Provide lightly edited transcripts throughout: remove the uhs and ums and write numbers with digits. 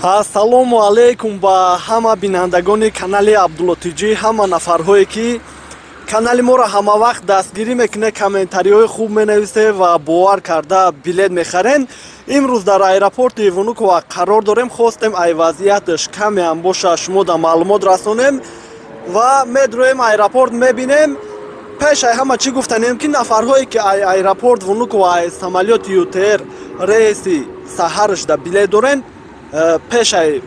Ассалому алайкум ба ҳама бинандагони канали Абдулло ТЖ, ҳама нафарҳое, ки канали моро ҳама вақт дастгирӣ мекунед, комментариҳои хуб менависед ва бовар карда билет мехарен. Имрӯз дар аэропорти Внуково қарор дорем. Хостем ай вазъияташ камеам боша, шумо да маълумот расонем ва медроем аэропорт, мебинем. Пеш ай ҳама чӣ гуфтанем, ки нафарҳое, ки ай аэропорт Внуково ай самолёти ЮТР рейси саҳараш да билет дорен, пеш ай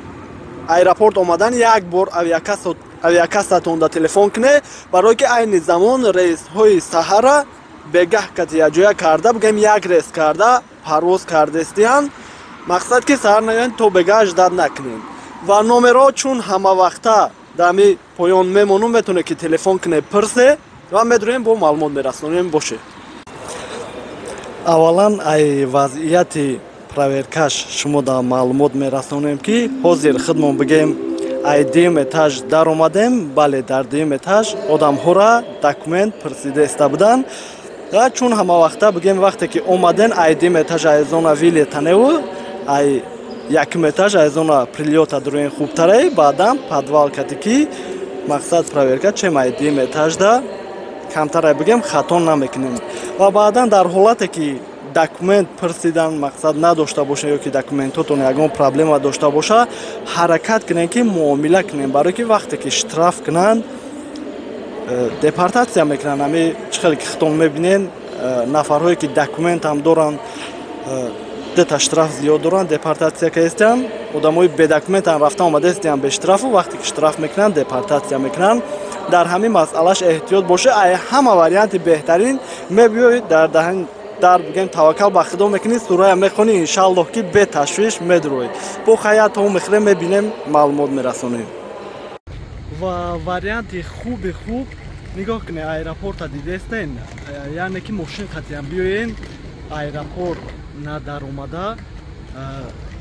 аэропорт омадан як бор авиакассатонда телефон куне, барое ки айни замон рейсҳои саҳара бегаҳ кати якҷоя карда, бигӯем, як рейс карда парвоз кардестиянд. Мақсад, ки саҳар наёен, то бегаҳ ждать накунем. Ва номерҳо чун ҳамавақта дар ҳами поён мемонум, метавонед, ки телефон куне, пирсе. Ва медроем, бо маълумот мерасонем. Боше, аввалан ай вазъияти проверкаш шумо да маълумот мерасонем, ки ҳозир худмон, бигем, ай дуюм этаж даромадем. Бале, дар дуюм этаж одамҳоро документ пурсида иста буданд. Ва чун ҳамавақта, бигем, вақте ки омаден, ай дуюм этаж ай зона вылета неву ай якум этаж ай зона прилёта дуроен хубтарай. Баъдан подвал кати, ки мақсад проверка чем ай дуюм этажда камтарай, бигем, хато намекунем. Ва баъдан дар ҳолате ки документ пурсидан, мақсад надошта боша ё ки документотон ягон проблема дошта боша, ҳаракат кунем, ки муомила кунем, барое ки вақте ки штраф кунанд, депортатсия мекунанд. Ҳами чӣ хеле ки худтон мебинен, нафарҳое, ки документам доранд, дута штраф зиёд доранд, депортатсия кардастиянд. Одамои бедокументам рафта омадастиянд бе штрафу, вақте ки штраф мекунанд, депортатсия мекунанд. Дар ҳамин масъалаш эҳтиёт боша. Ай ҳама варианти беҳтарин мебиёед дар даҳан дар, бигем, таваккал ба Худо мекунӣ, сурая мехонӣ, иншааллоҳ, ки беташвиш медроӣ. Бо хаят то мехӯрем, мебинем, маълумот мерасонем. Ва варианти хуби хуб, нигоҳ кунед, аэропорта дидестен, яъне ки мошин қатиям биёен, аэропорт надаромада,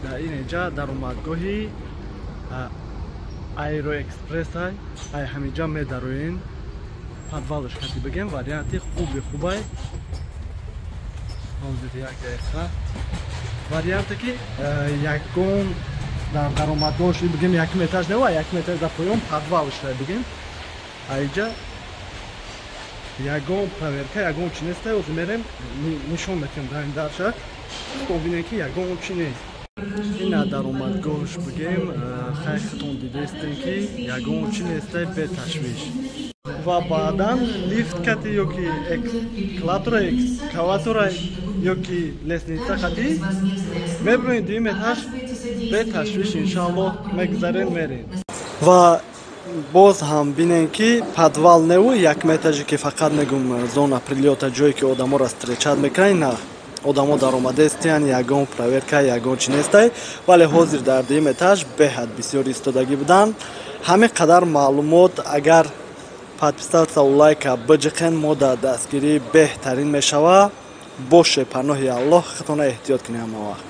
дар ин инҷа даромадгоҳи Аэроэкспресса, ай ҳаминҷа медароен, подвалш кати, бигем, варианти хуби хубай. Ҳозир, як дақиқа. Варианте, ки ягон дар даромадгоҳш, бигем, якум этаж не, якум этаж дар поён подвалш, бигем, айҷа ягон проверка, ягон чи нест. Ҳозир мерем, нишон метиҳем дар ин дарша, то бинем, ки ягон чи нест. Ина даромадгоҳш, бигем, хай, худтон дидестем, ки ягон чи нестай, беташвиш. Ва баъдан лифт кати ёки эскалатора, экскаватора ёки лестница кати мебироем дуюм этаж, беташвиш, иншааллоҳ, мегузарем, мерем. Ва боз ҳам бинем, ки подвал неву якум этаже, ки фақат мегум зона прилёта, ҷое ки одаморо встречать мекунанд, на одамо даромадастиян, ягон проверка, ягон чи нестай. Вале ҳозир дар дуюм этаж беҳад бисёр истодагӣ буданд. Ҳамин қадар маълумот. Агар подписаться, лайка биҷиқен, мо дар дастгирӣ беҳтарин мешава. Боше, паноҳи Аллоҳ, худтона эҳтиёт кунед ҳама вақт.